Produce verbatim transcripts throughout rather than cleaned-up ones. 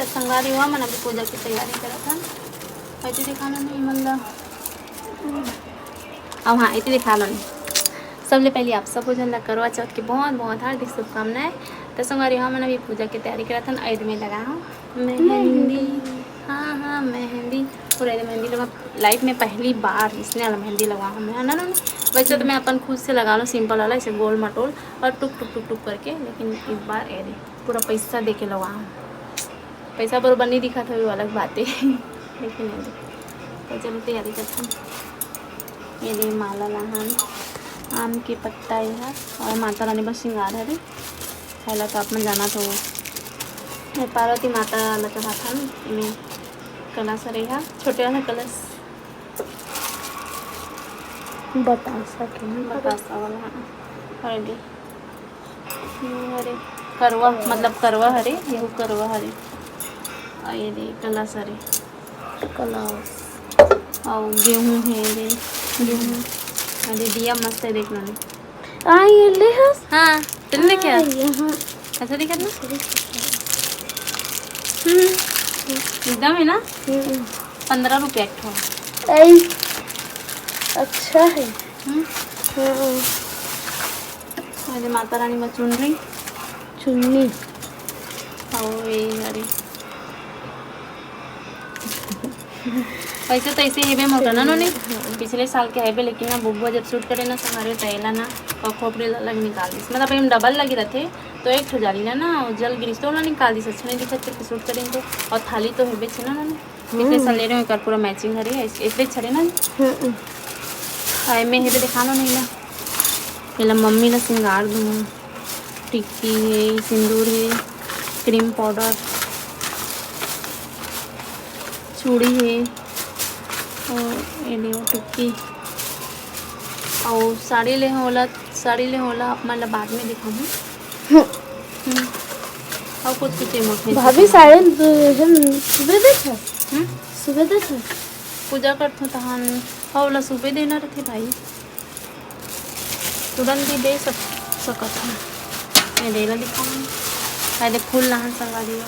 त संगवारी हो, हमन अभी पूजा के तैयारी करत हन। एती दिखा लो नहीं मन ला। अब हाँ, एती दिखा लो नहीं। सबले पहले आप सबो झन ला करवा चौथ के बहुत बहुत हार्दिक शुभकामनाएं। त संगवारी हो, हमन अभी पूजा के तैयारी करत हन। एती में लगा हूँ मेहंदी। हाँ हाँ, मेहंदी। पूरा एती मेहंदी लगा। लाइफ में पहली बार इसने वाला मेहंदी लगा हूँ मैं, है ना, ना, ना? वैसे तो मैं अपन खुद से लगा लूँ, सिंपल वाला, ऐसे गोल मटोल और टुक टुक टुक टुक करके, लेकिन इस बार एती पूरा पैसा दे के लगा हूँ। पैसा बरोबर नहीं दिखत हवे, वो अलग बात है। लेकिन एती, तो चलो तैयारी करते हैं। एती माला लाहन, आम के पत्ता ये है, और माता रानी बर श्रृंगार हरे। पहला तो आप मन जानत हो, ये पार्वती माता ला चढ़ाथन, एमे कलश हरे हा, छोटे वाला कलश। बतासा के नहीं बतासा वाला, हाँ। और ये दे। ये हरे करवा, मतलब करवा हरे, यहू करवा हरे। और ये दे कलश हरे। कलश। और गेहूं है, ये दे गेहूं। और ये दिया मस्त है, देख लो। आ, ये ले हस? हाँ, तुमने क्या? आ, यहाँ। अच्छा दिखत ना? हम्म, एकदम है ना? हम्म। पंद्रह रुपया एक ठो। ऐ, अच्छा है। हम्म। हम्म। अरे माता रानी में चुनरी। चुन्नी। और ये हरे। वैसे तो ऐसे हेबे मोटा ना नोनी, हाँ। पिछले साल के हेबे, लेकिन ना बुबुआ जब शूट करे ना, तो हमारे टैला ना और खोपड़ी ला अलग निकाल दिस। मतलब एम डबल लगी रहते, तो एक ठो जाली ना, ना, वो जल गिरिस तो ना निकाल दिस, अच्छा नहीं दिखत करके शूट करें तो। और थाली तो हेबे छे ना नोनी, पिछले साल ले रहे हो, एकर पूरा मैचिंग हरे, ऐस-, ऐसे छरे ना। हम्म। और एमे हेबे दिखा लो नहीं ना, पहले मम्मी ला श्रृंगार दूँ। टिक्की हे, सिंदूर हे, क्रीम पाउडर, चूड़ी हे, और ये देखो टिक्की, और साड़ी ले हौं ओला, साड़ी ले हौं ओला आप मन ला बाद में दिखाहूँ। हम्म। हम्म। और कुछ कुछ emotion भाभी, साड़ी हम सुबह देत हन। हम्म? सुबह देत हन। पूजा करथों तहन, और ओला सुबह देना रथे भाई। तुरंत भी दे सक-, सकत हन। मैं दे ला दिखाऊँ। पहले फूल लाहन संगवारी हो।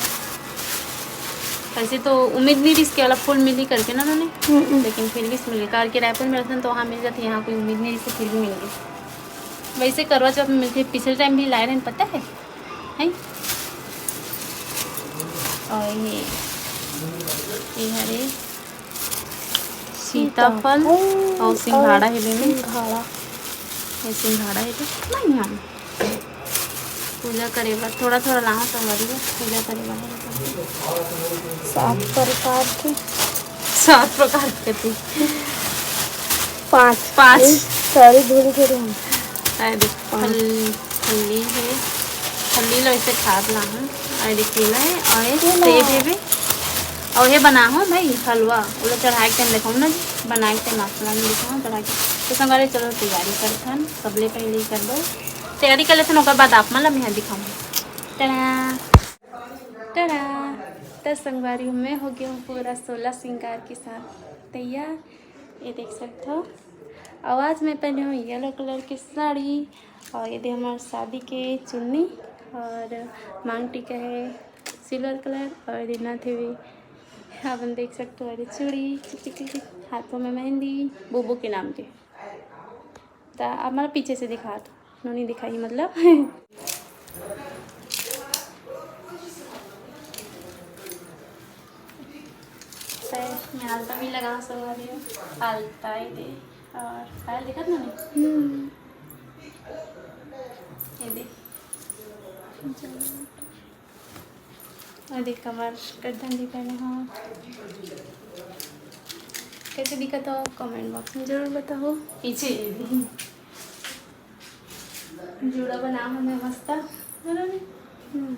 ऐसे तो उम्मीद नहीं रिस के वाला फूल मिली करके ना नोनी, हम्म। लेकिन फिर भी मिले, कार के रायपुर में रहते हैं तो वहाँ मिल जाती है, यहाँ कोई उम्मीद नहीं रिस, फिर भी मिल गई। वैसे करवा चौथ में मिलती है, पिछले टाइम भी लाए रहे, पता है, है? और ये, ये हरे सीताफल और सिंघाड़ा हेबे में। सिंघाड़ा। ये सिंघाड़ा हेबे। नहीं हम पूजा करे बर थोड़ा थोड़ा लाहूँ संगवारी हो, पूजा करे बर। सात प्रकार के। सात प्रकार के थे। पाँच। पाँच। ए, सारी भूल गए हम। अरे देख, पाँच। फल-, फल्ली हे, फल्ली ला वैसे खात लाहूँ। अउ ये केला हे, अउ ये केला। सेब हेबे, अउ ये बनाहूँ भाई हलवा, ओला चढ़ाए के टाइम देखाहूँ ना जी, बनाए के टाइम आप मन ला देखाहूँ चढ़ा के। तो संगवारी चलो तैयारी करथन, सबले पहले ही कर दो तैयारी कर लेथन, ओकर बाद आप मन ला मैं दिखाहूँ। टड़ा, टड़ा। त संगवारी हो, मैं हो गई हूँ पूरा सोलह श्रृंगार के साथ तैयार। ये देख सकते हो, अउ आज मैं पहने हूँ येलो कलर की साड़ी, अउ ये दे हमार शादी के चुन्नी, अउ मांग टीका हे सिल्वर कलर, अउ ये दे नथ हेबे, अपन देख सकते हो, अरे चूड़ी, चिक चिक चिक चिक, हाथों में मेहंदी, बुबू के नाम के। त अब मैं पीछे से दिखात हूँ, नोनी दिखाई मतलब। पैर में आलता भी लगा, संगवारी हो, आलता ही दे। अउ पायल दिखत ना नहीं? हम्म। ये दे। अउ देख, कमर करधन भी पहने हो। कैसे दिखत हो, comment box में जरूर बताओ। पीछे ये भी। जूड़ा बना हूँ मैं मस्त, है ना? हम्म।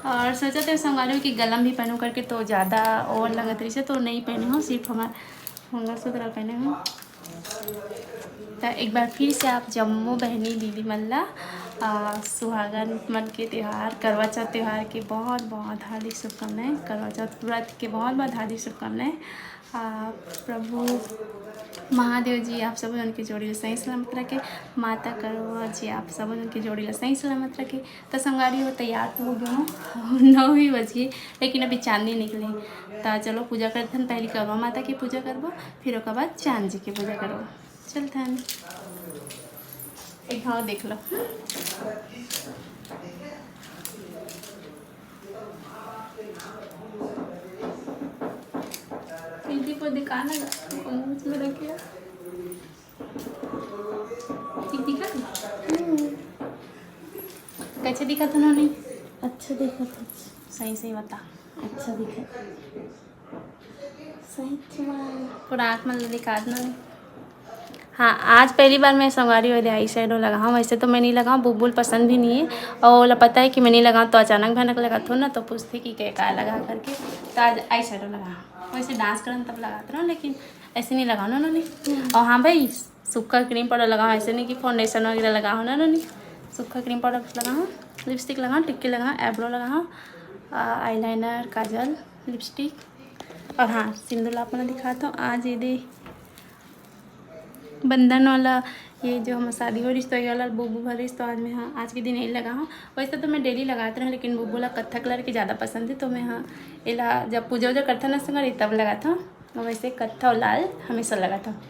अउ सोचत हूँ संगवारी हो कि गला में भी पहनूँ करके, तो ज़्यादा over लगत रहिसे, तो नहीं पहने हूँ, सिर्फ हमार मंगलसूत्र पहने हूँ। त एक बार फिर से आप जम्मो बहनी दीदी मन ला, आ, सुहागन मन के त्योहार, करवा चौथ त्योहार के बहुत बहुत हार्दिक शुभकामनाएं। करवा चौथ व्रत के बहुत बहुत हार्दिक शुभकामनाएं। आ, प्रभु महादेव जी आप सब जन के जोड़ी ला सही सलामत रखे, माता करवा जी आप सब जन के जोड़ी ला सही सलामत रखे। त संगवारी हो, तैयार तो हो गए हो, नौ ही बज गए, लेकिन अभी चांद नहीं निकले। त चलो पूजा करथन, पहले करवा माता के पूजा करबो, फिर ओकर बाद चांद जी के पूजा करबो। चलथन, एक हाँ देख लो। इनकी को दिखाना, मुंह में रखे। ठीक दिखा? हम्म। कैसे दिखा था नोनी? अच्छा दिखा था। सही सही बता। अच्छा दिखा। सही थी माँ। पूरा आँख में दिखा दो नोनी। हाँ, आज पहली बार मैं संगवारी वाले आई शेडो लगाऊँ। वैसे तो मैं नहीं लगाऊँ, बुलबुल पसंद भी नहीं है। और ओला पता है कि मैं नहीं लगाऊँ, तो अचानक भनक लगात हूँ ना, तो पूछते कि क्या, क्या लगा करके। तो आज आई शेडो लगाऊँ। वैसे डांस करन तब लगात रहूँ, लेकिन ऐसे नहीं लगाऊँ ना नोनी। और हाँ भाई, सूखा क्रीम पाउडर लगाऊँ, ऐसे नहीं कि फाउंडेशन वगैरह लगाऊँ ना नोनी। सूखा क्रीम पाउडर लगाऊँ, लिपस्टिक लगाऊँ, टिक्की लगाऊँ, आईब्रो लगाऊँ, आईलाइनर, काजल, लिपस्टिक। और हाँ, सिंदूर ला अपना दिखाता हूँ। आज ये दे बंधन वाला, ये जो हम शादी हो रही तो ये वाला बुबू भरिस, तो आज मैं, हाँ, आज के दिन यही लगा हूँ। वैसे तो मैं डेली लगात रहूँ, लेकिन बुबू ला कत्था कलर के ज़्यादा पसंद है, तो मैं, हाँ, एला जब पूजा वूजा करता ना संगवारी, तब लगाता हूँ। और वैसे कत्था और लाल हमेशा लगाता हूँ।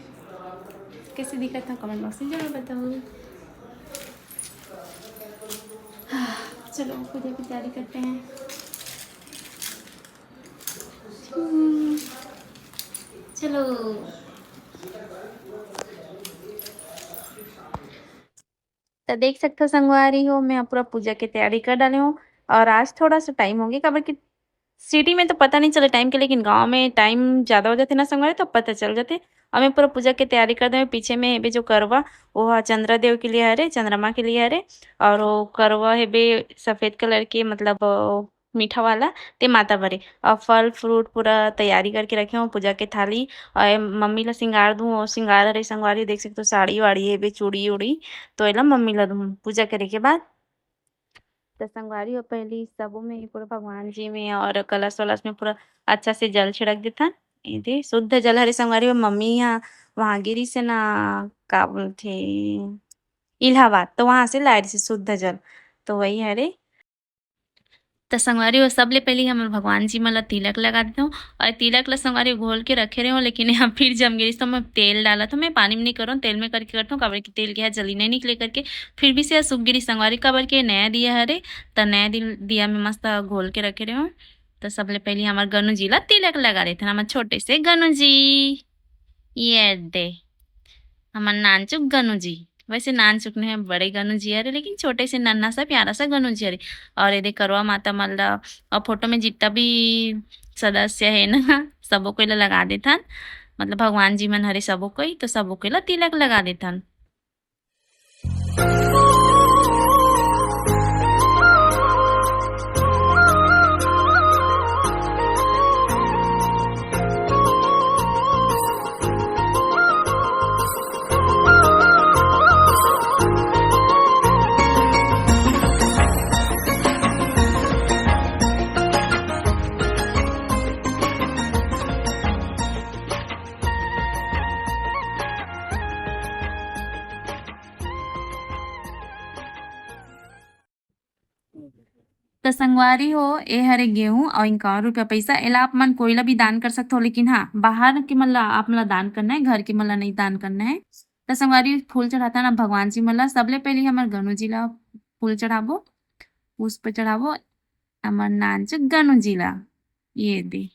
कैसे दिखता हूँ कमेंट बॉक्स में जरूर बताओ। हाँ, चलो पूजा की तैयारी करते हैं। हम्म, चलो। तो देख सकते हो संगवारी हो, मैं पूरा पूजा की तैयारी कर डाले हूँ। और आज थोड़ा सा टाइम हो गया, काबर कि सिटी में तो पता नहीं चले टाइम के, लेकिन गांव में टाइम ज़्यादा हो जाते ना संगवारी, तो पता चल जाते। और मैं पूरा पूजा की तैयारी कर दे। पीछे में हेबे जो करवा, वो ह चंद्रदेव के लिए हरे, चंद्रमा के लिए हरे। और वो करवा हेबे सफ़ेद कलर के, मतलब, अ, मीठा वाला, ते माता बरे। और फल फ्रूट पूरा तैयारी करके रखे हूँ, पूजा के थाली। और ये मम्मी ला सिंगार दूँ, और सिंगार हरे संगवारी, देख सकते हो, साड़ी वाड़ी हेबे, चूड़ी उड़ी, तो एला मम्मी ला दूँ पूजा करे के बाद। तो संगवारी हो, पहली सबो में पूरा भगवान जी में और कलश वलश में पूरा अच्छा से जल छिड़क देथन। ये दे शुद्ध जल हरे संगवारी हो। मम्मी यहाँ वहाँ गिरी से ना, का बोलथे, इलाहाबाद, तो वहाँ से लाए रहिसे शुद्ध जल, तो वही हरे। त संगवारी हो, सबले पहली हमर भगवान जी मन ला तिलक लगा देथन। और तिलक ला संगवारी घोल के रखे रहे हो, लेकिन यहाँ फिर जम गिरी, तो मैं तेल डालत हूँ। मैं पानी में नहीं करूँ, तेल में करके करता हूँ, काबर कि तेल के यहाँ जली नहीं निकले करके। फिर भी से सूख गिरी संगवारी, काबर के नया दिया हरे, त नया दिल-, दिया में मस्त घोल के रखे रहे हो। त सबले पहली हमर गनु जी ला तिलक लगा देथन, हमर छोटे से गनु जी। ये दे, हमर नानचुक गनु जी। वैसे नानचुक नहीं है, बड़े गनु जी हरे, लेकिन छोटे से नन्हा सा प्यारा सा गनु जी हरे। और ये दे करवा माता मन ला, और फोटो में जितना भी सदस्य है ना, सबो कोई ला लगा देथन। मतलब भगवान जी मन हरे सबो कोई, तो सबो कोई ला तिलक लगा देथन। त संगवारी हो, ए हरे गेहूं अउ इक्यावन रुपया पैसा। एला आप मन कोई ला भी दान कर सकथो, लेकिन हाँ, बाहर के मन ला आप मन ला दान करना है, घर के मन ला नहीं दान करना है। त संगवारी, फूल चढ़ाथन ना भगवान जी मन ला। सबले पहले हमर गनु जी ला फूल चढ़ाबो, पुष्प चढ़ाबो, हमर नानचुक गनु जी ला। ये दे,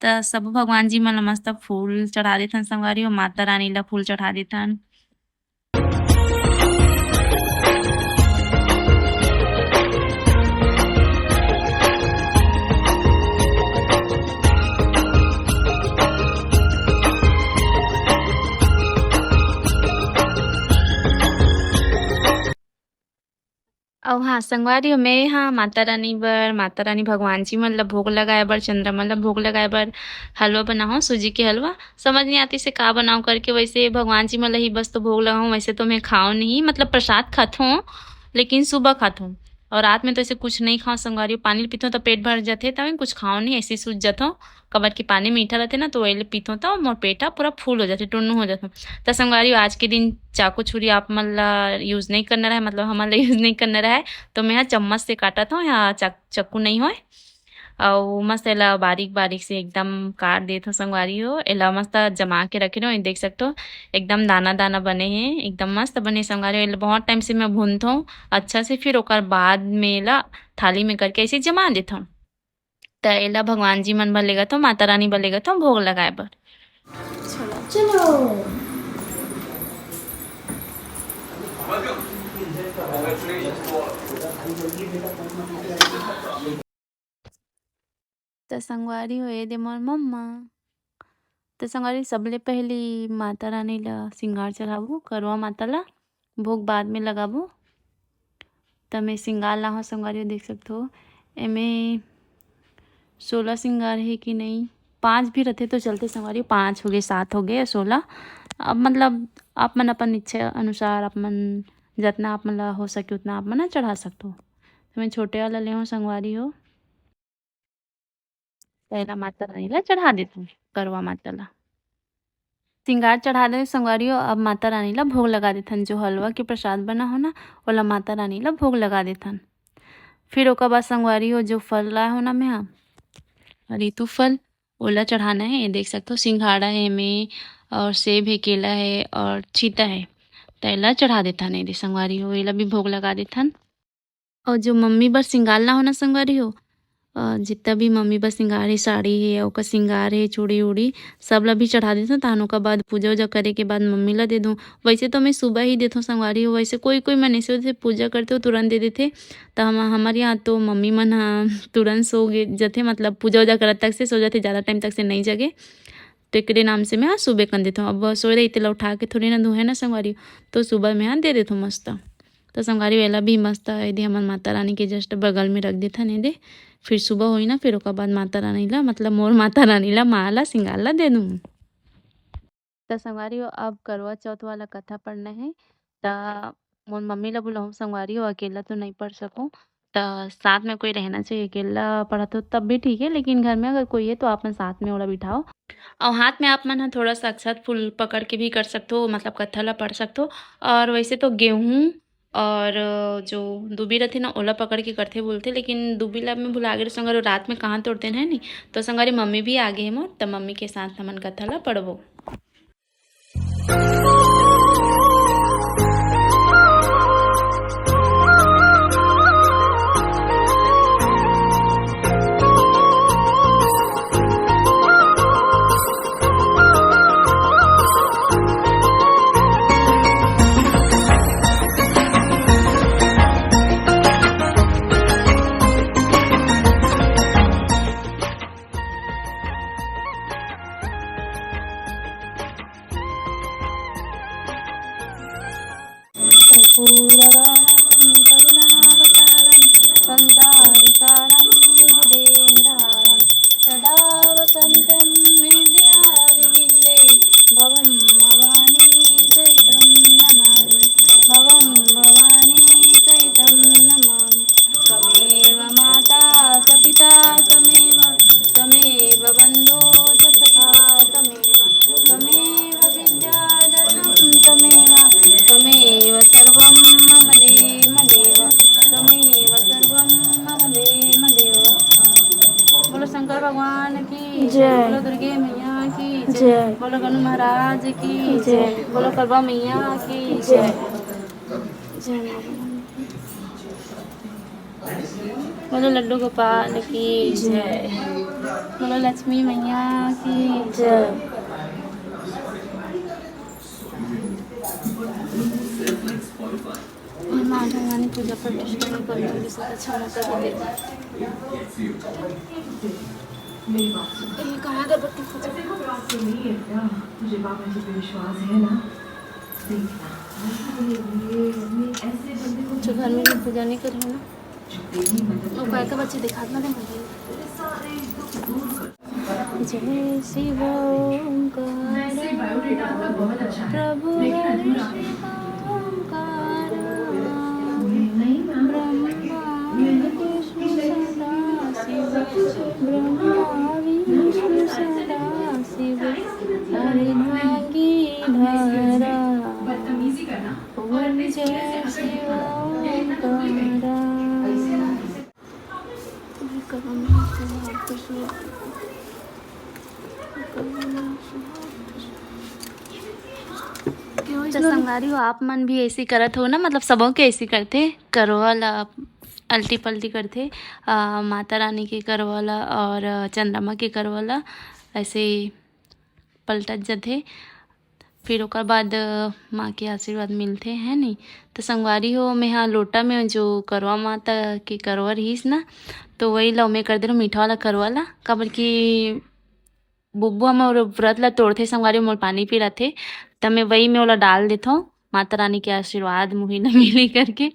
त सब भगवान जी मन ला मस्त फूल चढ़ा देथन संगवारी हो, माता रानी ला फूल चढ़ा देथन। अउ हाँ, संगवारी हो, मैं हा माता रानी बर, माता रानी भगवान जी मन ला भोग लगाए बर, चंद्रमा ला भोग लगाए बर हलवा बनाहूँ, सूजी के हलवा। समझ नहीं आती से का बनाऊँ करके। वैसे भगवान जी मन ला ही बस तो भोग लगाऊँ, वैसे तो मैं खाओ नहीं, मतलब प्रसाद खाथों, लेकिन सुबह खाथों। और रात में तो ऐसे कुछ नहीं खाओ संगवारी हो, पानी पीथो तो पेट भर जाथे, तब कुछ खाओ नहीं, ऐसे सूझ जाथो। काबर कि पानी मीठा रहथे ना, तो वही पीथो तो मोर पेट ह पूरा फुल हो जाथे, टुन्नू हो जाथे। तो संगवारी हो, आज के दिन चाकू छुरी आप मन ला यूज नहीं करना रहे, मतलब हमन ला यूज नहीं करना रहे, तो मैं ह चम्मच से काटत हूँ, यहाँ चाक-, चाकू नहीं होय। अउ मस्त एला बारीक बारीक से एकदम काट देत हूँ संगवारी हो। एला मस्त जमा के रखे रहो, देख सकते हो एकदम दाना दाना बने हे, एकदम मस्त बने संगवारी हो। एला बहुत टाइम से मैं भूनत हूँ अच्छा से, फिर ओकर बाद में एला थाली में करके ऐसे जमा देत हूँ। त एला भगवान जी मन बर लेगत हूँ, माता रानी बर लेगत हूँ भोग लगाए बर। चलो। त संगवारी हो, ए दे मोर मम्मा। त संगवारी, सबले पहिली माता रानी ल सिंगार चढ़ाबो, करवा माता ल, भोग बाद में लगाबो। त मैं सिंगार लाहूँ संगवारी हो, देख सकत हो एमे सोलह सिंगार हे कि नहीं, पाँच भी रहते तो चलते संगवारी हो, पाँच हो गए, सात हो गए, सोलह। अब मतलब आप मन अपन इच्छा अनुसार आप मन जतना आप मन ला हो सके उतना आप मन ह चढ़ा सकत हो। त मैं छोटे वाला ले हूँ संगवारी हो। त एला माता रानी ला चढ़ा देथन, करवा माता ला। सिंगार चढ़ा दे संगवारी हो, अब माता रानी ला भोग लगा देथन। जो हलवा के प्रसाद बना हो ना, ओला माता रानी ला भोग लगा देथन। फिर ओकर बाद संगवारी हो, जो फल लाए हो ना मैं हा, ऋतु फल, ओला चढ़ाना है। ये देख सकते हो, सिंघाड़ा है एमे, और सेब है, केला है, और चीता है। त एला चढ़ा देथन, ये दे संगवारी हो, एला भी भोग लगा देथन। और जो मम्मी बर सिंगार ला हो ना संगवारी हो, अ, जितना भी मम्मी बर सिंगार है, साड़ी है, ओकर सिंगार है, चूड़ी उड़ी, सब ला भी चढ़ा देथन। तहन ओकर बाद पूजा उजा करे के बाद मम्मी ला दे दूँ। वैसे तो मैं सुबह ही देथों संगवारी हो, वैसे कोई कोई मन ऐसे होथे पूजा करथे, वो तुरंत दे देथे। त हम, हमर यहाँ तो मम्मी मन ह तुरंत सो गे जथे, मतलब पूजा उजा करत तक से सो जथे, ज़्यादा टाइम तक से नहीं जगे। तो एकरे नाम से मैं ह सुबह कन देथों। अब सोए रही तेला उठा के थोड़ी ना दूँ, है ना संगवारी, तो सुबह मैं ह दे देथों मस्त। त संगवारी हो, एला भी मस्त एदे हमन माता रानी के just बगल में रख देथन एदे। फिर सुबह होई ना, फिर ओकर बाद माता रानी ला, मतलब मोर माता रानी ला, माँ ला, सिंगार ला दे दूँ। त संगवारी हो, अब करवा चौथ वाला कथा पढ़ना है। त मोर मम्मी ला बुलाहूँ संगवारी हो, अकेला तो नहीं पढ़ सकूँ। त साथ में कोई रहना चाहिए, अकेला पढ़त हो तब भी ठीक है, लेकिन घर में अगर कोई है तो आप मन साथ में ओला बिठाओ। और हाथ में आप मन ह थोड़ा सा अक्षत फूल पकड़ के भी कर सकते हो, मतलब कथा ला पढ़ सकते हो। और वैसे तो गेहूँ और जो दूबी रहथे ना, ओला पकड़ के करथे बोलथे, लेकिन दूबी ला मैं भुला गे संगवारी, रात में कहाँ तोड़ते हैं नहीं। तो संगवारी मम्मी भी आ गए हैं मोर, त मम्मी के साथ हमन कथा ला पढ़बो। कर्पूरवारं करुणावतारं संसारसारं भुजगेन्द्रहारं सदा वसन्तं हृदयारविन्दे भवं भवानी सहितं नमामि, भवं भवानी सहितं नमामि। त्वमेव माता च पिता त्वमेव, त्वमेव बन्धु च सखा त्वमेव, त्वमेव विद्या धनं त्वमेव, त्वमेव सर्वं मम देव, मम देव, त्वमेव सर्वं मम देव, मम देव। बोलो शंकर भगवान की जय। बोलो दुर्गे मैया की जय। जय। बोलो गणु महाराज की जय। जय। बोलो करवा मैया की जय। जय। जय माता। बोलो लड्डू गोपाल की जय। बोलो लक्ष्मी मैया की जय। माँ भवानी पूजा प्रतिष्ठा में करूँगी, सब अच्छा मौका दे दे। ये कहाँ का बत्ती? तुझे बाबा जी पे विश्वास है ना? देखना, ये, ये, ये ऐसे बंदे को जो घर में भी पूजा नहीं करी ना, वो काय का बच्चे दिखात ना दे मुझे। जय शिव ओंकार, प्रभु हरि शिव ओंकार, ब्रह्मा तो संगवारी हो, आप मन भी ऐसे करत हो ना, मतलब सबो के ऐसे करथे, करवा ला अल्टी पल्टी करथे, आ, माता रानी के करवा ला और चंद्रमा के करवा ला ऐसे पलटत जथे। फिर ओकर बाद, अ, माँ के आशीर्वाद मिलथे, है नी। तो संगवारी हो, मैं हा लोटा में जो करवा माता के करवा रहिस ना, तो वही ला मैं कर दे रहूँ मीठा वाला करवा ला, काबर कि बुब्बू हमर व्रत ला तोड़थे संगवारी, मोर पानी पिलाथे, त मैं वही में ओला डाल देथों, माता रानी के आशीर्वाद मुही ला मिली करके।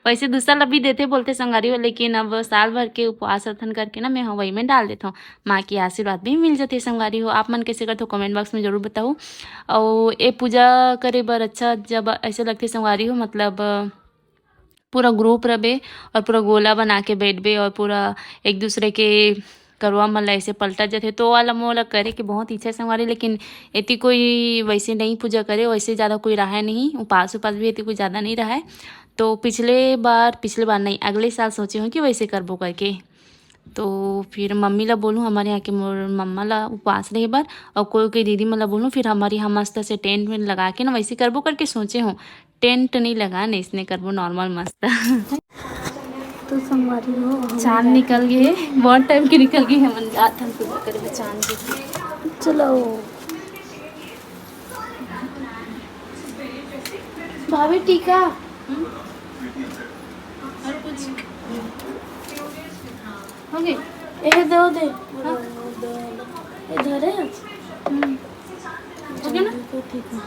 वैसे दूसरा ला भी देथे बोलथे संगवारी हो, लेकिन अब साल भर के उपवास रथन करके ना, मैं ह वही में डाल देथों। माँ के आशीर्वाद भी मिल जाथे संगवारी हो। आप मन कैसे करथो, कमेंट बॉक्स में जरूर बताओ। और ये पूजा करे बर अच्छा जब ऐसे लगथे संगवारी हो, मतलब पूरा ग्रुप रबे और पूरा गोला बना के बैठबे और पूरा एक दूसरे के करवा मन ला ऐसे पलटत जथे, तो वाला मोला करे के बहुत इच्छा है संगवारी। लेकिन एती कोई वैसे नहीं पूजा करे, वैसे ज़्यादा कोई रहा नहीं, उपास उपास भी एती कोई ज़्यादा नहीं रहा है। तो पिछले बार, पिछले बार नहीं, अगले साल सोचे हूँ कि वैसे करबो करके। तो फिर मम्मी ला बोलूँ, हमारे यहाँ के मोर मम्मा ला उपास रहे बर, और कोई कोई दीदी मन ला बोलूँ, फिर हमारे यहाँ मस्त से टेंट वेंट लगा के ना वैसे करबो करके सोचे हूँ। टेंट नहीं लगा, नहीं इसने करबो नॉर्मल मस्त। तो संगवारी हो, हम चांद निकल गए, बहुत टाइम के निकल गए, हम जात हम पूजा करे चांद के। चलो भाभी टीका। और कुछ हो गए? ए दो दे। हाँ? ए धरे। हम्म। हो गया ना? तो ठीक है।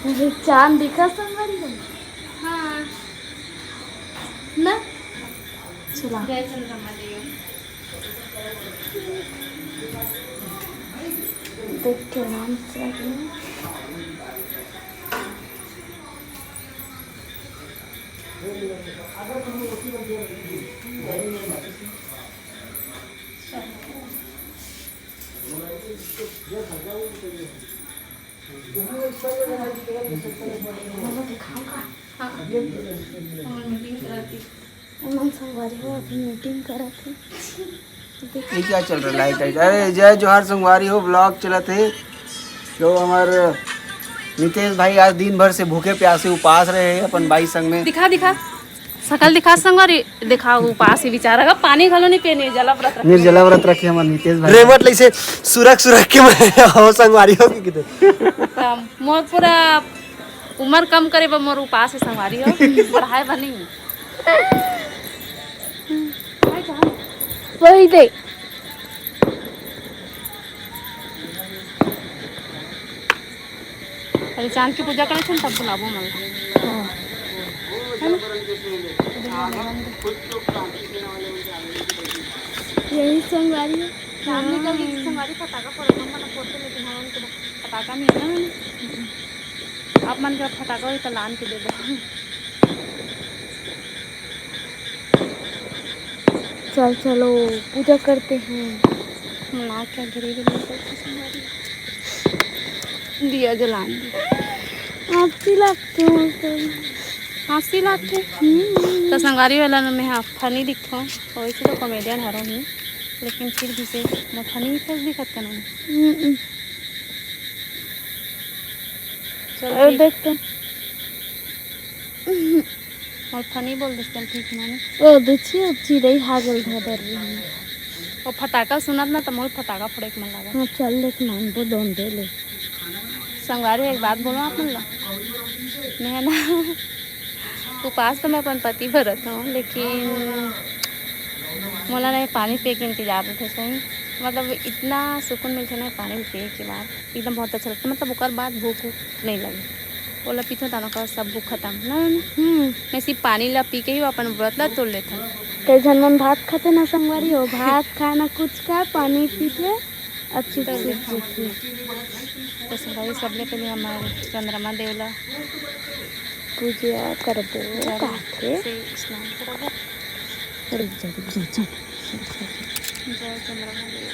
अरे चांद दिखा संगवारी हो। हाँ। ना? चला। जय चंद्रमा देव। देख के नाम से हमन संगवारी हो अभी मीटिंग करत हे। ये क्या चल रहा है? Light, light. अरे जय जोहार संगवारी हो, ब्लॉग चलत हे। जो हमार नितेश भाई आज दिन भर से भूखे प्यासे उपास रहे हैं अपन बाई संग में। दिखा, दिखा, सकल दिखा संगवारी, दिखा, उपास ही बेचारा का पानी घलो नहीं पीने, जला व्रत रखे। निर्जला व्रत रखे हमार नितेश भाई। रेमट लइसे सुरख सुरख के मैं हो संगवारी हो कि किते। मोर पूरा उम्र कम करे बर मोर उपास है संगवारी हो, बढ़ाए बर नहीं। वही दे। अरे चांद की पूजा करे छन तब बुलाबो मन। हाँ। है ना? यही संगवारी है। चांद निकल गई, संगवारी फटाका फोड़े, हम मन फोड़ते लेकिन हम उनको पटाखा नहीं है ना। आप मन के फटाखा होई त लान के दे दो। चल चलो पूजा करते हैं। ना क्या घरे भी नहीं करते संगवारी। दिया जलान दे। आरती लगते हैं तो। हंसी लागथे। हम्म। त संगवारी वाला में मैं हा फनी दिखथों, वैसे तो कॉमेडियन हरो ही, लेकिन फिर भी से मैं फनी फेस दिखत का नहीं। हम्म। चल और ठीक। देखते हैं। और फनी बोल दे, चल ठीक है माने। ओ देखिए चिड़ई हागल धर रही है। वो फटाका सुनत ना त मोर फटाका फोड़े के मन लगा। हाँ चल देख मान वो दोन दे ले। संगवारी एक बात बोलो आप मन ला, मैं ना उपास तो मैं अपन पति भरत हूँ, लेकिन मोला ना ये पानी पिए के इंतजार रहिथे सही, मतलब इतना सुकून मिलथे ना ये पानी पिए के बाद, एकदम बहुत अच्छा लगता है, मतलब ओकर बाद भूख उख नहीं लगे। ओला पीथों त ओकर सब भूख खत्म ना। हम्म। मैं सिर्फ पानी ला पी के ही अपन व्रत ला तोड़ लेथों। कई झन मन भात खाथे ना संगवारी हो, भात खाए ना कुछ खाए, पानी पीथे। अच्छी चीज देखिए। तो संगवारी सबले पहले हमारे चंद्रमा देव ला पूजा करबो पूजा काथे। से स्नान करबो। रुक जा, रुक जा, चल। जय चंद्रमा देव।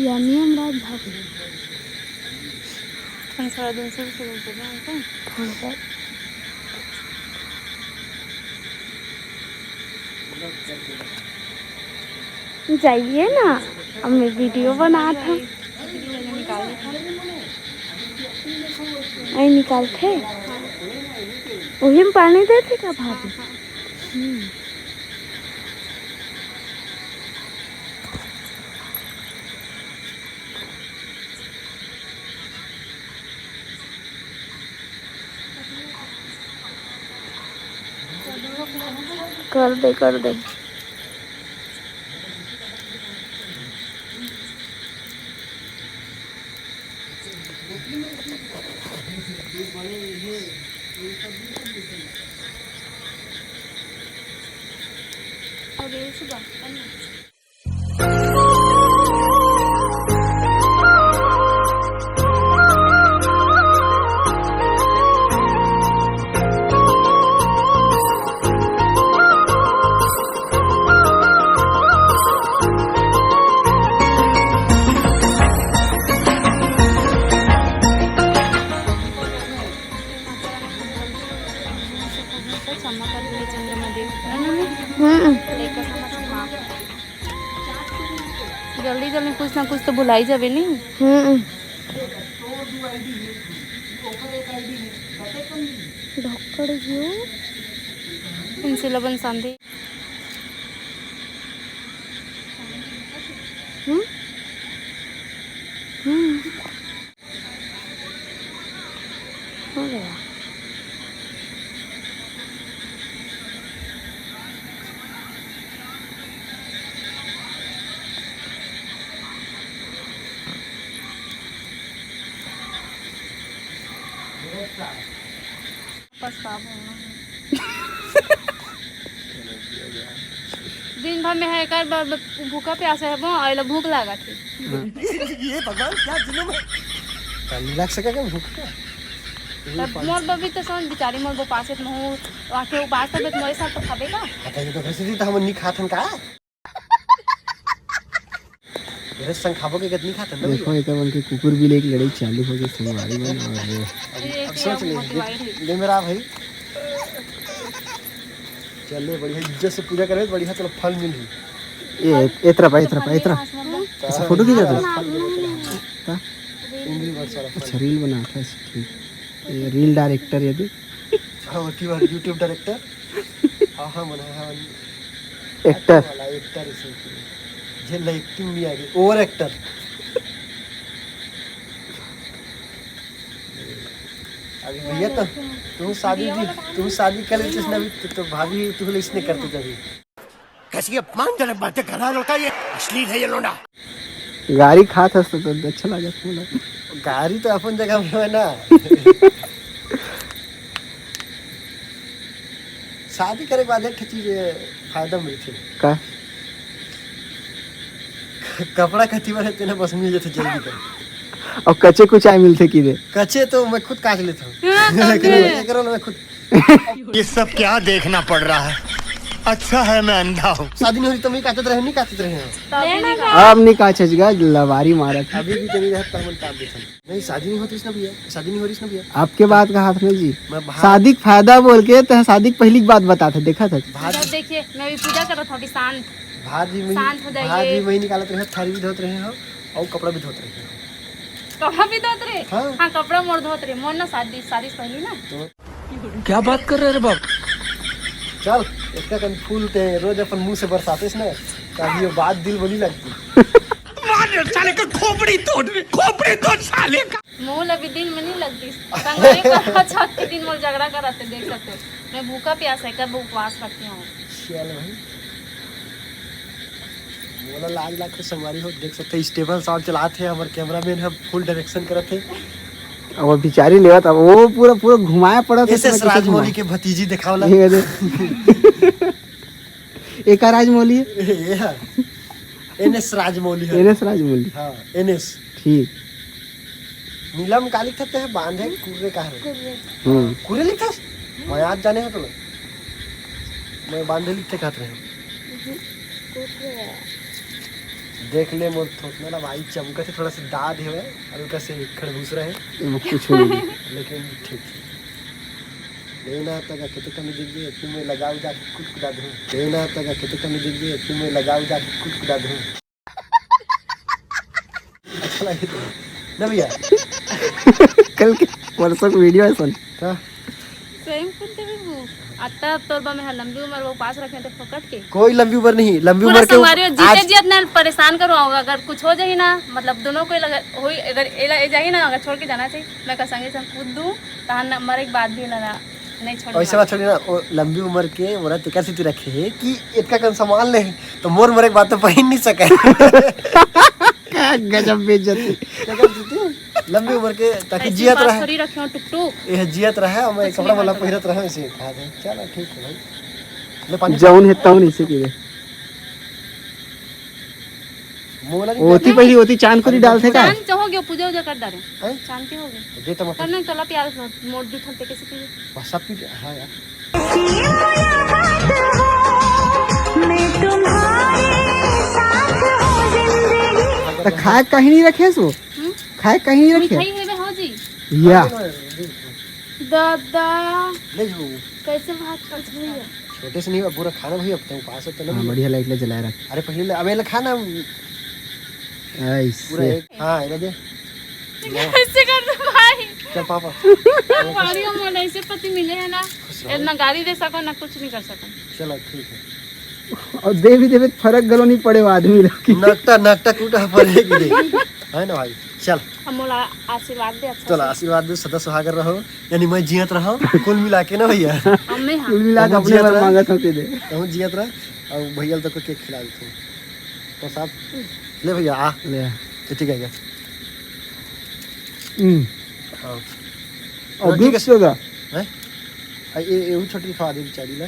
या नियम राज भाभी। थोड़ा दिन से, से, से, से, से, हाँ, सर। जाइए ना, अब मैं वीडियो बनात हूँ। आई निकालथे, वही में पानी देथे का भाभी? हम्म। कर दे, कर दे। हम्म। जल्दी जल्दी कुछ ना कुछ तो भुलाई जाबे नहीं। हम्म। धक्कड़ जो। इनसे लबन सांदे। हम्म। हम्म। हो गया। पछतावा होना है। दिन भर में है कर ब-, ब-, भूखा प्यासा है वो, और ला भूख लागत है। हाँ। ये भगवान, क्या जुलुम है। पानी लाग सका क्या भूख का? तब मोर बबी तो सोन बेचारी मोर बपास है, महू आके उपास तब मोरे साथ तो खाबे का? आता ये तो कैसे दी तो हम नहीं खाथन का? मेरे संग खाबो के कितनी खाथन ना देखो, भैया? एक मन के कुकुर भी लेके लड़ाई चालू हो गई संगवारी मन। और ये अब क्या सोच ले, मोटिवाइड है। ले मेरा भाई। चल ले, बढ़िया इज्जत से पूजा करे, बढ़िया तेरा फल मिल रही। ये एतरा पा, एतरा पा, एतरा। अच्छा, फोटो खींचा था? का? Angry Birds वाला फल। अच्छा, रील बना था, ठीक। ये रील डायरेक्टर ये देख। हाँ, होती बार YouTube डायरेक्टर। हाँ, हाँ, बना है, हाँ। एक्टर। वाला एक्टर इसे। जे ला एक्टिंग नहीं आ रही, ओवर एक्टर। अभी भैया तो तू शादी भी, तू शादी कर लेते ना अभी तो, तो भाभी तू ले इसने करते तभी। कैसी अपमानजनक बातें कर रहा है लड़का ये, अश्लील है ये लोंडा। गारी खात हस तो अच्छा लागत मोला। गारी तो अपन जगह में है ना। शादी करे के बाद एक ठे चीज फायदा मिलथे। का? कपड़ा कति बार है तेना बस मिल जाथे जल्दी कर। और कचे कुचाय मिलथे की दे? कचे तो मैं खुद काच लेता हूँ। हाँ, तब एकरो, भी। एकरो मैं खुद ये सब क्या देखना पड़ रहा है? अच्छा है मैं अंधा हूँ। शादी नहीं हो रही तो मैं काचत रहे, नहीं काचत रहे हो। लेना का? अब नहीं काचेगा, लवारी मारत है। अभी भी तो नहीं रहता, हम काट देते हैं। नहीं, शादी नहीं होती ना भैया, शादी नहीं हो रही ना भैया। आपके बात का हाथ में जी। मैं बाहर शादी का फायदा बोल के तो शादी की पहली बात बताते, देखा था। भात तब देखिए, मैं भी पूजा करत हूँ, अभी शांत। भात भी मैं, शांत हो जाइए। भात भी मैं निकालत रहे, थारी भी धोत रहे हो और कपड़ा भी धोत रहे हो। कपड़ा भी धोत रहे? हाँ। हाँ, कपड़ा मोर धोत रहे, मोर ना शादी, शादी से पहली ना। तो क्या बात कर रहे रे बाप? चल, इतना कन फूल ते रोज अपन मुंह से बरसाते ना, तभी ये बात दिल में नहीं लगती। मार साले का खोपड़ी तोड़, खोपड़ी तोड़ साले का। मोल अभी दिल में नहीं लगती। संगवारी का छत के दिन मोल झगड़ा करते देख सकते हो। मैं भूखा प्यासा है, कब उपवास रखती हूँ। चल भाई। मोला लाज लागथे संगवारी हो, देख सकते हैं, stable shot चलात हे, हमर cameraman ह full direction करत हे। अब बिचारी लेवत, अब वो पूरा, पूरा घुमाया पड़त हे, एस एस उसमें कैसे राजमौली घुमाए? के भतीजी देखावला। ये दे। एका राजमौली है? ये है। एन एस राजमौली है। N S Rajamouli. हाँ, एन एस। ठीक। नीलम का लिखत हे, बांधे कुर्रे का हरे। कुर्रे। हम्म। कुर्रे लिखत? मैं आज जाने हो तो ना। मैं बांधे लिखते कहत रहे। देख ले मोर थोथना ला भाई, चमकत हे, थोड़ा सा दाद हे, हल्का से खड़बूसरा हे। एमा कुछ नहीं। लेकिन ठीक हे। लेना तक कितने कमी देंगे, तुम लगाओ जाके कुछ कुदा दो। लेना तक कितने कमी देंगे, तुम लगाओ जाके कुछ कुदा दो। अच्छा लगे तो ना भैया। कल के परसों के वीडियो हे सन। का? सही में कुछ देबे वो। अत्ता तोर बा में हर लंबी उम्र वो पास रखे थे फोकट के। कोई लंबी उम्र नहीं, लंबी पूरा उम्र के संगवारी हो, जीते आज जियत ना परेशान करो, अगर कुछ हो जाही ना, मतलब दोनों को लगा होई, अगर एला ए जाही ना, अगर छोड़ के जाना चाहिए, मैं का संगे संग कूद दूं, तहां ना मरे के बाद भी ना, ना, नहीं छोड़ ऐसे बात छोड़ी ना, वो लंबी उम्र के मोला तेकर सेती रखे हे कि इतना कन सामान ले, तो मोर मरे के बाद तो पहन नहीं सके। का गजब बेइज्जती। तेकर सेती लंबी उम्र के, ताकि ऐसी जियत बात रहे। थोड़ी रखे हो टुकटुक। ये जियत रहे, हम कुछ कपड़ा नहीं वाला बात पहिरत रहे, ऐसे कहा दे। चलो ठीक है भाई। ले पानी। जौन हे तौन इसे की दे। मोला नहीं ओती पहली ओती चांद को नहीं डालथे का? चांद जो हो गयो, पूजा उजा कर डारे। हैं? चांद के हो गए। दे तो मत। तब नहीं तोला प्यार से मोड़ जूठल ते कैसे पीए? बस सब पी, हाँ यार। तो खाए कहीं नहीं रखे सो? हम्म? खाए कहीं नहीं रखे? मिठाई हेबे हो जी। या। दादा। ले जाओ। कैसे बात करत भैया? छोटे से नहीं हुआ, पूरा खाना भैया, अब तो उपास है तो ना हाँ, भैया। बढ़िया लाइट ले जलाए रख। अरे पहले ले, अबे ले खाना। ऐसे। पूरा एक, हाँ, ये ले दे। कैसे कर दो भाई? चल पापा। मारियो मोन ऐसे पति मिले है ना, खुश रहो। ना गाड़ी दे सको, ना कुछ नहीं कर सको। चलो, ठीक है। और दे भी देवे, फर्क गलो नहीं पड़े वो आदमी लोग की। नकटा, नकटा कूटा पड़ेगी दे। है ना भाई? चल। हम मोला आशीर्वाद दे, अच्छा चल, से। आशीर्वाद दे, सदा सुहागर रहो, यानी मैं जियत रहो, कुल मिला के ना भैया। हमें हाँ। कुल मिला के हम अपने जियत बारे रहो। मांगत हो के दे। हम जियत रहो, और भैया तो को केक खिला देते हैं। तो साहब, ले भैया, आ। ले आ। ये ठीक है क्या? हम्म। हाँ। और हाँ, ठीक गिफ्ट है। होगा? हैं? आ, ये, ये छोटी खवा दे बेचारी ला।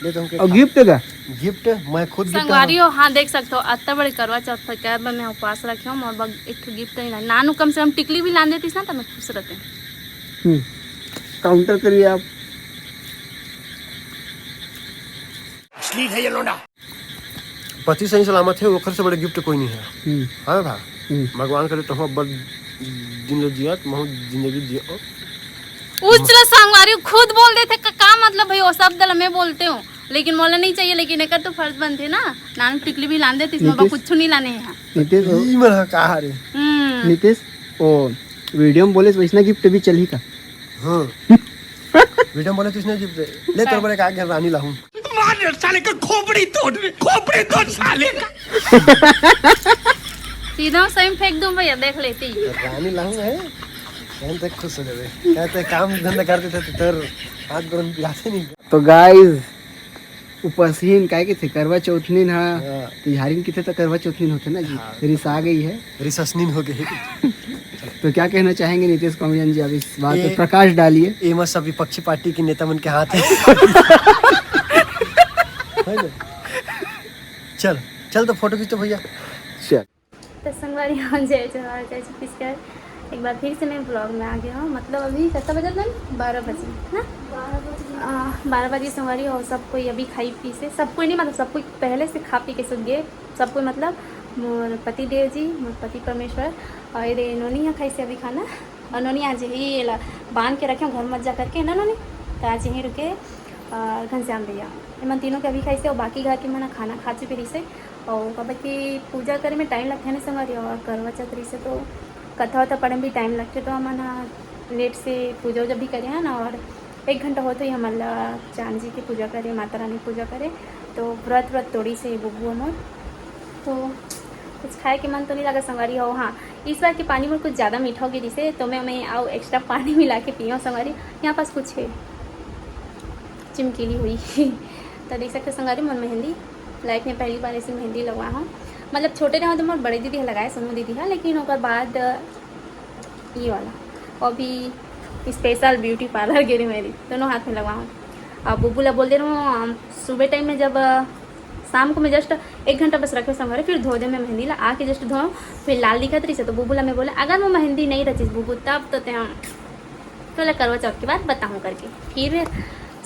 ले तो हमके और खा। गिफ्ट होगा? गिफ्ट मैं खुद गिफ्ट संगवारी हाँ। हो, हाँ, देख सकते हो, अत्ता बड़े करवा चौथ के बाद मैं उपास रखे हूँ, मोर बग एक ठो गिफ्ट नहीं ला। नानू कम से कम टिकली भी लान देतीस ना, तो मैं खुश रहते हैं। हम्म। काउंटर करिए आप। अश्लील है ये लोंडा। पति सही सलामत है, ओखर से बड़े गिफ्ट कोई नहीं है। हम्म। हाँ भा, हम्म। भगवान करे तो अब्बड़ दिन ले जियत, महू जिंदगी जियो। उचला संगवारी खुद बोल देथे का, का मतलब भाई, वो शब्द ला मैं बोलते हूँ, लेकिन मोला नहीं चाहिए, लेकिन एकर तो फर्ज बनथे ना, नानू टिकली भी लान देतीस, मोर बर नीतीश। कुछ नहीं लाने है। नीतीश, ओ। ई मन ह का हरे? हम्म। नीतीश, ओ, वीडियो में बोले वैसना गिफ्ट भी चलही का? हाँ। वीडियो में बोले तो इसने गिफ्ट दे। ले तोर बर एक आगे रानी लाहूं। मार साले का खोपड़ी तोड़, खोपड़ी तोड़ साले का। सीधा सही में फेंक दूं भैया, देख लेती। रानी लाहूं है, हम तक खुश हो जावे। कहते काम धंधा करते थे तो तोर हाथ गोड़ पिलाते नहीं। तो गाइस, उपासहीन काय कथे, करवा चौथनीन हा, हाँ। तिहारिन किथे त करवा चौथनीन होथे ना जी। हाँ। रिसा गई है। रिससनीन हो गई। तो क्या कहना चाहेंगे नीतीश कॉमेडियन जी, आप इस बात पे ए-, प्रकाश डालिए। एमा सब विपक्षी पार्टी के नेता मन के हाथ है। है ना? चल, चल तो फोटो खींच तो भैया। चल। तो संगवारी हो, जय जोहार, जय छत्तीसगढ़। एक बार फिर से मैं ब्लॉग में आ गया हूँ। मतलब अभी कितना बजे तक? बारह बजे, है ना? बारह बजे। आ, बारह बजे संगवारी हो, सब कोई अभी खाई पी से, सब कोई नहीं, मतलब सब कोई पहले से खा पी के सुत गए। सब कोई मतलब मोर पति देव जी, मोर पति परमेश्वर, और ये नोनी यहाँ खाई से अभी खाना। और नोनी आज ही ये ला बांध के रखे घर मत जा करके ना नोनी, तो आज यहीं रुके। और घनश्याम भैया, ये मन तीनों के अभी खाई से, और बाकी घर के मन खाना खा चुके रही से। और काबर कि पूजा करे में टाइम लगथे ना संगवारी, और करवा चौथ रहिसे तो कथा वथा पढ़े में भी टाइम लगथे, तो हमन ह लेट से पूजा उजा भी करे हन, और एक घंटा होत होही हमन ला चांद जी के पूजा करे, माता रानी के पूजा करे, तो व्रत व्रत तोड़िस हे बुबू मोर। तो कुछ खाए के मन तो नहीं लगा संगवारी हो। हाँ, इस बार के पानी मोर कुछ ज़्यादा मीठा हो गे रिहिसे, तो मैं, मैं अउ एक्स्ट्रा पानी मिला के पीहूँ संगवारी। यहाँ पास कुछ है, चिमकीली हुई। तो देख सकते संगवारी, मोर मेहंदी लाइफ में पहली बार ऐसी मेहंदी लगवा हूँ। मतलब छोटे रहो तो मोर बड़े दीदी ह लगाए, सोनू दीदी ह, लेकिन ओकर बाद ये वाला, वो भी स्पेशल ब्यूटी पार्लर गे रहे मेरी, दोनों हाथ में लगवा हूँ। अब बुबू ला बोल दे रहा हूँ, सुबह टाइम में जब, शाम को मैं जस्ट एक घंटा बस रखे संगवारी, फिर धो दे मैं मेहंदी ला, आके जस्ट धो, फिर लाल दिखत रहिसे, तो बुबू ला मैं बोले, अगर मैं मेहंदी नहीं रचिस बुबू, तब तो ते हम तोला करवा चौथ के बाद बताऊँ करके। फिर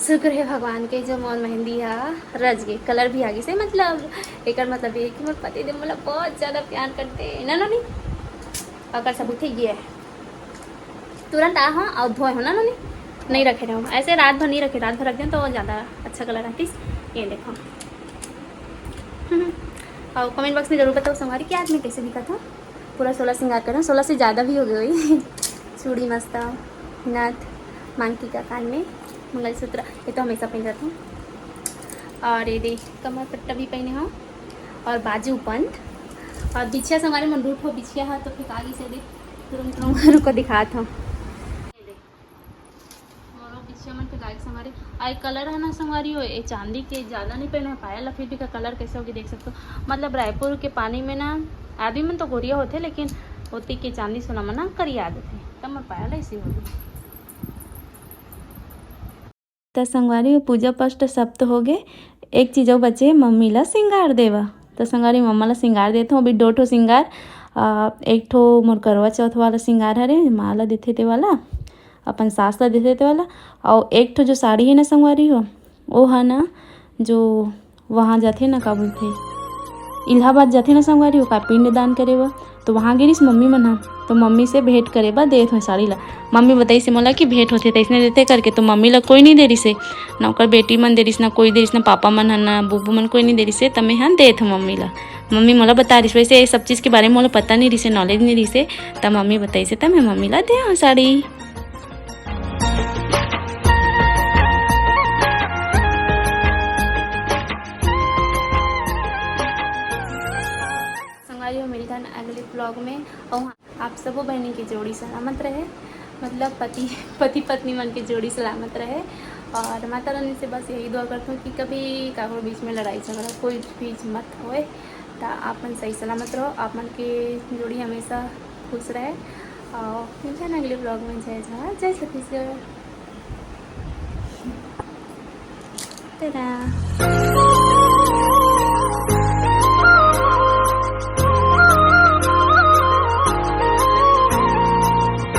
शुक्र हे भगवान के जो मोर मेहंदी ह रच गे, कलर भी आ गिस हे। मतलब एकर मतलब ये कि मोर पति देव मोला बहुत ज्यादा प्यार करथे, ना नोनी? ओकर सबूत हे ये, तुरंत आ हो अउ धोए हो ना नोनी, नहीं रखे रहो ऐसे रात भर नहीं रखे, रात भर रख दें तो ज्यादा अच्छा कलर आतिस। ये देखो। अउ कमेंट बॉक्स में जरूर बताओ संगवारी कि आज मैं कैसे दिखत हूँ। पूरा सोलह श्रृंगार करें, सोलह से ज्यादा भी हो गए होही। चूड़ी मस्ता, नथ, मांग टीका कान में, मंगलसूत्र, ये तो हमेशा पहन जाती हूँ। और ये दे कमर पट्टा भी पहने हूँ और बाजू बंद। और बिछिया संगवारी मन रूठ हो, बिछिया है तो फेंका गिस हे दे, तुरंत तुरंत रुको दिखात हूँ। ये दे मोरो बिछिया मन फेंका गिस संगवारी। आई कलर है ना संगवारी हो, ये चांदी के ज्यादा नहीं पहने हैं पायल ला, फिर भी का कलर कैसे होगी देख सकते हो। मतलब रायपुर के पानी में ना आदमी मन तो गोरिया होथे, लेकिन ओती के चांदी सोना मन ना करिया देथे, तब मैं पायल ऐसी होगी। त संगवारी हो, पूजा पाठ सब तो हो गए, एक चीज अउ बचे, मम्मी ला सिंगार देवा। त संगवारी, मम्मा ला सिंगार देत हूँ। अभी दो ठो सिंगार, आ, एक ठो मोर करवा चौथ वाला सिंगार हरे, माँ ला देथे ते वाला, अपन सास ला देथे ते वाला, अउ एक ठो जो साड़ी है ना संगवारी हो, वो है ना जो वहाँ जाथे ना, का बोलथे, इलाहाबाद जाथे ना संगवारी हो, का पिंड दान करे बर, तो वहाँ गे रिहिस मम्मी मन ह, तो मम्मी से भेंट करे बर देत हों साड़ी ला। मम्मी बताइस हे मोला कि भेंट होथे त अइसने देथे करके, तो मम्मी ला कोई नहीं दे रिहिस हे, ना ओकर बेटी मन दे रिहिस, ना कोई दे रिहिस, ना पापा मन ह, ना बुबू मन, कोई नहीं दे रिहिस हे, त मैं ह देत हों मम्मी ला। मम्मी मोला बता रिहिस, वैसे ये सब चीज़ के बारे में मोला पता नहीं रिहिस हे, नॉलेज नहीं रिहिस हे, त मम्मी बताइस हे, त मैं मम्मी ला दे हों साड़ी। संगवारी हो, मिलथन अगले ब्लॉग में। और हाँ, आप सबो बहनी के जोड़ी सलामत रहे, मतलब पति पति पत्नी मन के जोड़ी सलामत रहे। और माता रानी से बस यही दुआ करता हूँ कि कभी काकरो बीच में लड़ाई झगड़ा कोई बीच मत होए, त आप मन सही सलामत रहो, आप मन के जोड़ी हमेशा खुश रहे। और मिलथन अगले ब्लॉग में। जय जोहार, जय छत्तीसगढ़। Ta-da!